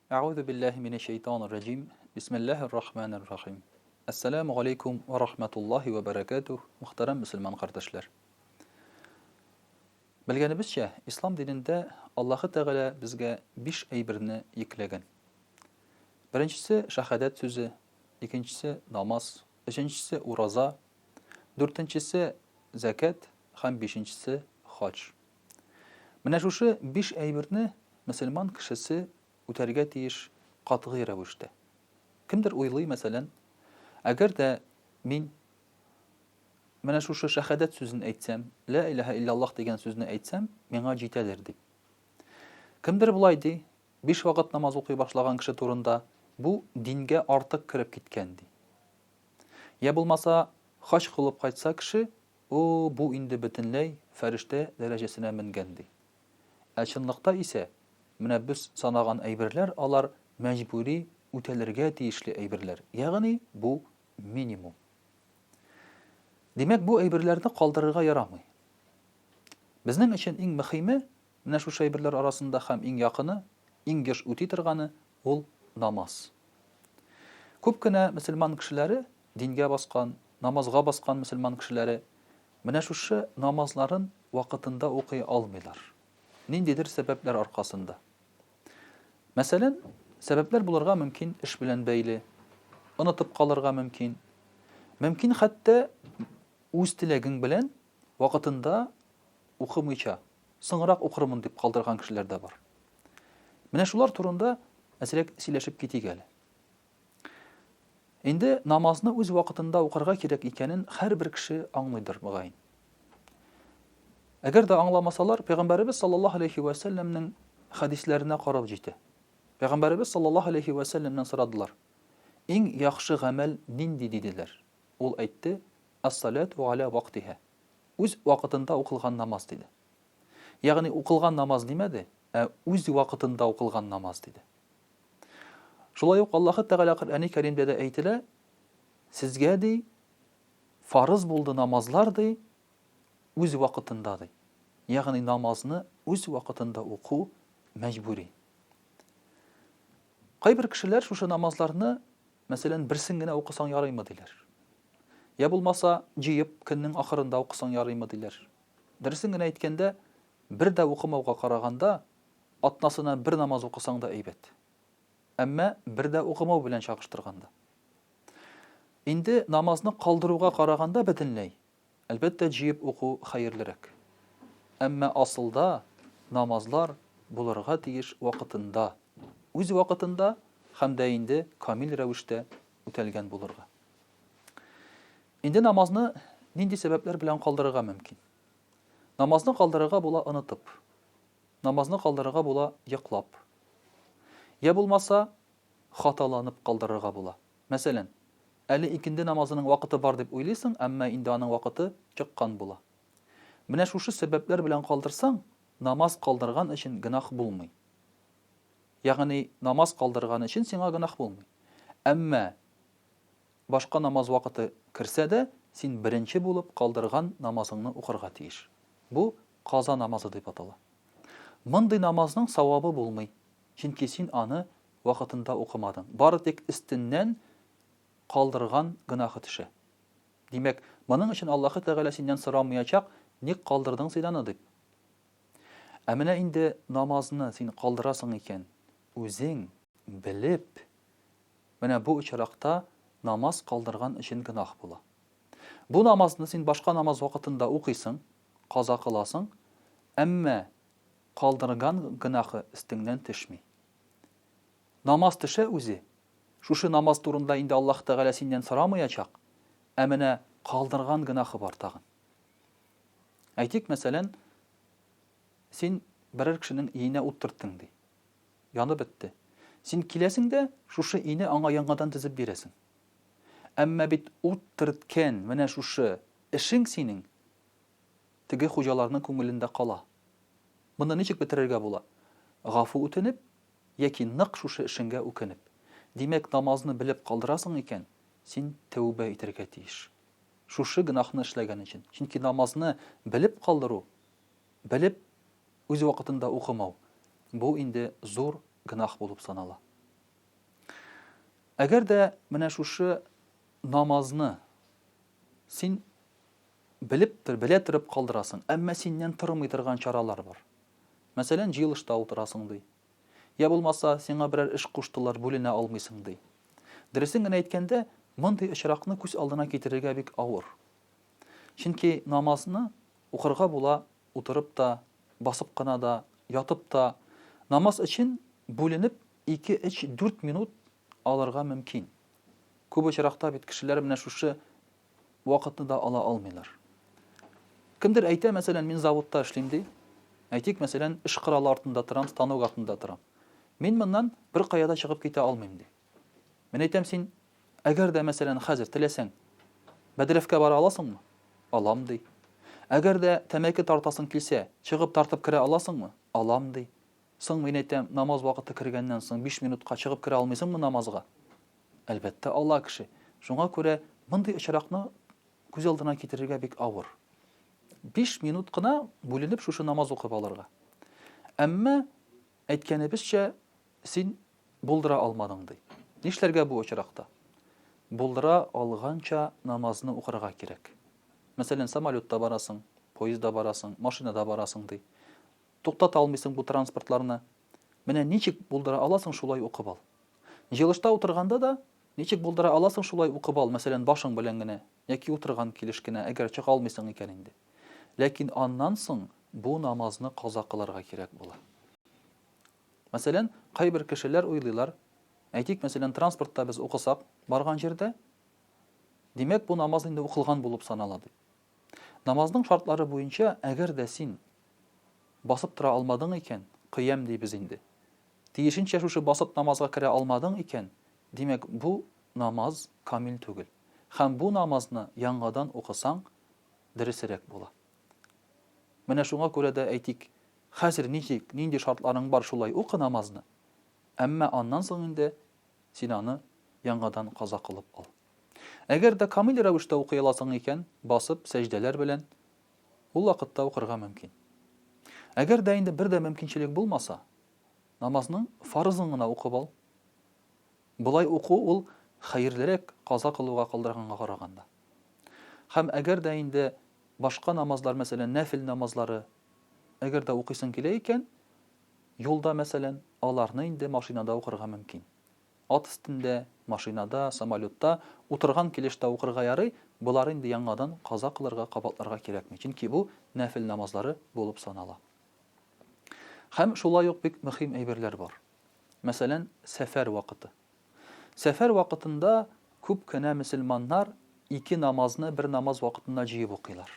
Әгъузу биллаһи минәш шәйтанир раҗим. Бисмиллаһир рахманир рахим. Әссәламү галәйкүм вә рахматуллаһи вә бәрәкәтүһ, мөхтәрәм мөселман кардәшләр. Белгәнебезчә, ислам динендә Аллаһы Тәгалә безгә биш әйберне йөкләгән. Беренчесе шәһадәт сүзе, икенчесе намаз, өченчесе ураза, дүртенчесе зәкят һәм бишенчесе хаҗ. Менә шушы биш әйберне мөселман кешесе үтәргә тиеш катгый рәвештә. Кемдер уйлый, мәсәлән, әгәр дә мин менә шушы шәһадәт сүзен әйтсәм, лә иләһә илляллаһ дигән сүзне әйтсәм, миңа җитәдер дип. Кемдер болай ди, биш вакыт намаз укый башлаган кеше турында, бу дингә артык кереп киткән ди. Я булмаса, хаҗ кылып кайтса кеше, О, бу инде бөтенләй фәрештә дәрәҗәсенә менгән, ди. Ә чынлыкта исә, менә без санаган әйберләр алар мәҗбүри үтәлергә тиешле әйберләр, ягъни бу минимум. Димәк, бу әйберләрне калдырырга ярамый. Безнең өчен иң мөхиме, менә шушы әйберләр арасында һәм иң якыны, иң еш үти торганы, ул намаз. Күп кенә мөселман кешеләре, дингә баскан, намазга баскан мөселман кешеләре менә шушы намазларын вакытында укый алмыйлар. Ниндидер сәбәпләр аркасында. Мәсәлән, сәбәпләр булырга мөмкин эш белән бәйле, онытып калырга мөмкин. Мөмкин хәтта үз теләгең белән вакытында укымыйча, соңрак укырмын дип калдырган кешеләр дә бар. Менә шулар турында әзрәк сөйләшеп китик әле. Инде намазны үз вакытында укырга кирәк икәнен һәрбер кеше аңлыйдыр, мөгаен. Әгәр дә аңламасалар, Пәйгамбәребез саллаллаһу алейхи вә сәлләмнең хәдисләренә карап җитә. Пәйгамбәребез саллаллаһу алейхи вә сәлләмнән сорадылар. Иң яхшы гамәл нинди диделәр? Ул әйтте: Ас-салату аля вактиһа. Үз вакытында укылган намаз диде. Ягъни укылган намаз димәде, ә үз вакытында укылган намаз диде. Шулай ук Аллаһы Тәгалә Коръәни Кәримдә дә әйтелә, сезгә ди, фарыз булды намазлар ди, үз вакытында ди. Ягъни намазны үз вакытында уку мәҗбүри. Кайбер кешеләр шушы намазларны, мәсәлән, берсен генә укысаң ярыймы диләр. Я булмаса, җыеп көннең ахырында укысаң ярыймы диләр. Дөресен генә әйткәндә, бер дә укымауга караганда, Атнасына бер намаз укысаң да әйбәт. Әмма бер дә укымау белән чагыштырганда. Инде намазны калдыруга караганда бөтенләй, әлбәттә, җыеп уку хәерлерәк. Әмма асылда намазлар булырга тиеш вакытында, үз вакытында һәм дә инде камил рәвештә үтәлгән булырга. Инде намазны нинди сәбәпләр белән калдырырга мөмкин? Намазны калдырырга була онытып. Намазны калдырырга була йоклап. Я булмаса, хаталанып калдырырга була. Мәсәлән, әле икенде намазының вакыты бар дип уйлыйсың, әмма инде аның вакыты чыккан була. Менә шушы сәбәпләр белән калдырсаң, намаз калдырган өчен гөнаһ булмый. Ягъни намаз калдырган өчен сиңа гөнаһ булмый. Әмма башка намаз вакыты керсә дә, син беренче булып калдырган намазыңны укырга тиеш. Бу каза намазы дип атала. Мондый намазның савабы булмый, чөнки син аны вакытында укымадың. Бары тик өстеннән калдырган гөнаһы төшә. Димәк, моның өчен Аллаһы Тәгалә синнән сорамаячак, ник калдырдың син аны дип. Ә менә инде намазны син калдырасың икән, үзең белеп, менә бу очракта намаз калдырган өчен гөнаһ була. Бу намазны син башка намаз вакытында укыйсың, каза кыласың, әмма калдырган гөнаһы өстеңнән төшми. Намаз төшә үзе, шушы намаз турында инде Аллаһ Тәгалә синнән сорамаячак, ә менә калдырган гөнаһы бар тагын. Әйтик, мәсәлән, син берәр кешенең өенә ут төрттең, ди. Янып бетте. Син киләсең дә, шушы өйне аңа яңадан төзеп бирәсең. Әмма бит ут төрткән менә шушы эшең синең теге хуҗаларның күңелендә кала. Моны ничек бетерергә була? Гафу үтенеп яки нык шушы эшеңгә үкенеп. Димәк, намазны белеп калдырасың икән, син тәүбә итәргә тиеш. Шушы гөнаһны эшләгән өчен. Чөнки намазны белеп калдыру, белеп үз вакытында укымау, бу инде зур гөнаһ булып санала. Әгәр дә менә шушы намазны син белеп тор, белә торып калдырасың, әмма синнән тормый торган чаралар бар. Мәсәлән, җыелышта утырасың ди. Я булмаса, сиңа берәр эш куштылар, бүленә алмыйсың ди. Дөресен генә әйткәндә, мондый очракны күз алдына китерергә бик авыр. Чөнки намазны укырга була утырып та, басып кына да, ятып та. Намаз өчен бүленеп ике, өч, дүрт минут алырга мөмкин. Күп очракта бит кешеләр менә шушы вакытны да ала алмыйлар. Кемдер әйтә, мәсәлән, мин заводта эшлим ди. Әйтик, мәсәлән, эш коралы артында торам, станок артында торам. Мин моннан беркая да чыгып китә алмыйм ди. Мин әйтәм, син әгәр дә, мәсәлән, хәзер теләсәң, бәдрәфкә бара аласыңмы? Алам, ди. Әгәр дә тәмәке тартасың килсә, чыгып тартып керә аласыңмы? Алам, ди. Соң, мин әйтәм, намаз вакыты кергәннән соң биш минутка чыгып керә алмыйсыңмы намазга? Әлбәттә, ала кеше. Шуңа күрә мондый очракны күз алдына китерергә бик авыр. Биш минут кына бүленеп шушы намаз укып алырга. Әмма, әйткәнебезчә, син Булдыра алмадың, ди. Нишләргә бу очракта? Булдыра алганча намазны укырга кирәк. Мәсәлән, самолетта барасың, поездда барасың, машинада барасың, ди. Туктата алмыйсың бу транспортларны. Менә ничек булдыра аласың, шулай укып ал. Җыелышта утырганда да, ничек булдыра аласың, шулай укып ал, мәсәлән, башың белән генә яки утырган килеш кенә, әгәр чыга алмыйсың икән инде. Ләкин аннан соң бу намазны каза кылырга кирәк була. Мәсәлән, кайбер кешеләр уйлыйлар, әйтик, мәсәлән, транспортта без укысак, барган җирдә, димәк, бу намаз инде укылган булып санала дип. Намазның шартлары буенча, әгәр дә син басып тора алмадың икән, кыям дибез инде. Тиешенчә шушы басып намазга керә алмадың икән, димәк, бу намаз камил түгел. Һәм бу намазны яңадан укысаң, дөресрәк була. Менә шуңа күрә дә, әйтик, Хәзер ничек, нинди шартларың бар, шулай укы намазны. Әмма аннан соң инде син аны яңадан каза кылып ал. Әгәр дә камил рәвештә укый аласың икән, басып, сәҗдәләр белән, ул вакытта укырга мөмкин. Әгәр дә инде бер дә мөмкинчелек булмаса, намазның фарызын гына укып ал. Болай уку ул хәерлерәк каза кылуга калдырганга караганда. Һәм әгәр дә инде башка намазлар, мәсәлән, нәфел намазлары, Әгәр дә укыйсың килә икән, юлда, мәсәлән, аларны инде машинада укырга мөмкин. Ат өстендә, машинада, самолетта утырган килеш тә укырга ярый, болары инде яңадан каза кылырга, кабатларга кирәкми, чөнки бу нәфел намазлары булып санала. Һәм шулай ук бик мөһим әйберләр бар. Мәсәлән, сәфәр вакыты. Сәфәр вакытында күп кенә мөселманнар ике намазны бер намаз вакытында җыеп укыйлар.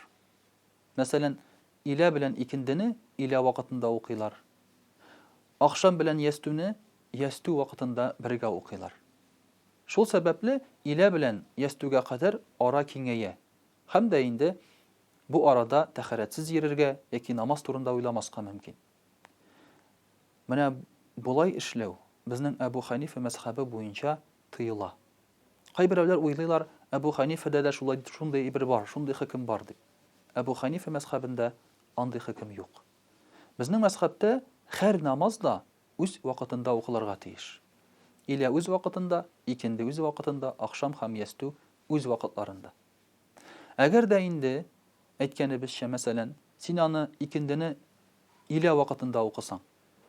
Мәсәлән, илә белән икендене илә вакытында укыйлар. Ахшам белән ястүне ястү вакытында бергә укыйлар. Шул сәбәпле илә белән ястүгә кадәр ара киңәя һәм дә инде бу арада тәһарәтсез йөрергә яки намаз турында уйламаска мөмкин. Менә болай эшләү безнең Әбү Хәнифә мәзһәбе буенча тыела. Кайберәүләр уйлыйлар, Әбү Хәнифәдә дә шулай шундый әйбер бар, шундый хөкем бар дип. Әбү Хәнифә мәзхәбендә андый хөкем юк. Безнең мәзхәбтә һәр намаз да үз вакытында укылырга тиеш. Илә үз вакытында, икенде үз вакытында, ахшам һәм ястү үз вакытларында. Әгәр дә инде, әйткәнебезчә, мәсәлән, син аны икендене илә вакытында укысаң,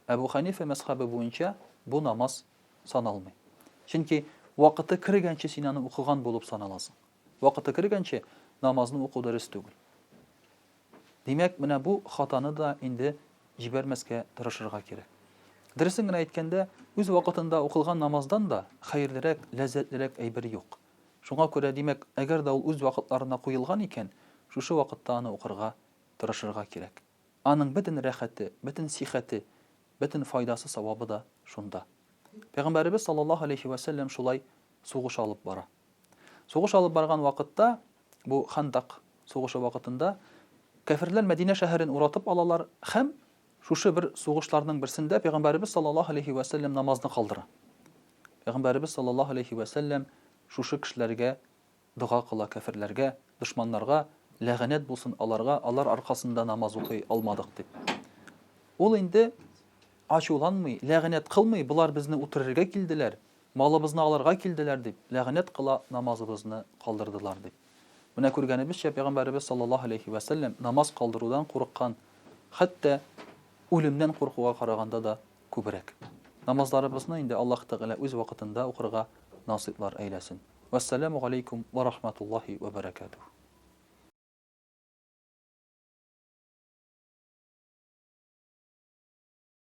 Әбү Хәнифә мәзхәбе буенча бу намаз саналмый. Чөнки вакыты кергәнче син аны укыган булып саналасың. Вакыты кергәнче намазны уку дөрес түгел. Димәк, менә бу хатаны да инде җибәрмәскә тырышырга кирәк. Дөресен генә әйткәндә, үз вакытында укылган намаздан да хәерлерәк, ләззәтлерәк әйбер юк. Шуңа күрә, димәк, әгәр дә ул үз вакытларына куелган икән, шушы вакытта аны укырга тырышырга кирәк. Аның бөтен рәхәте, бөтен сихәте, бөтен файдасы, савабы да шунда. Пәйгамбәребез саллаллаһу алейһи вә сәлләм шулай сугыш алып бара. Сугыш алып барган вакытта, бу Хандак сугышы вакытында, кәферләр Мәдинә шәһәрен уратып алалар һәм шушы бер сугышларның берсендә пәйгамбәребез саллаллаһу алейһи вә сәлләм намазны калдыра. Пәйгамбәребез саллаллаһу алейһи вә сәлләм шушы кешеләргә Дога кыла кәферләргә, дошманнарга, ләгънәт булсын аларга, алар аркасында намаз укый алмадык дип. Ул инде ачуланмый, ләгънәт кылмый, болар безне үтерергә килделәр. Малыбызны алырга килделәр, дип, ләгънәт кыла, намазыбызны калдырдылар, дип. Менә күргәнебезчә, Пәйгамбәребез саллаллаһу галәйһи вә сәлләм намаз калдырудан курыккан, хәтта үлемнән куркуга караганда да күбрәк. Намазларыбызны инде Аллаһ Тәгалә үз вакытында укырга насыйплар әйләсен. Вәссәламү галәйкүм вә рахматуллаһи вә бәрәкәтүһ.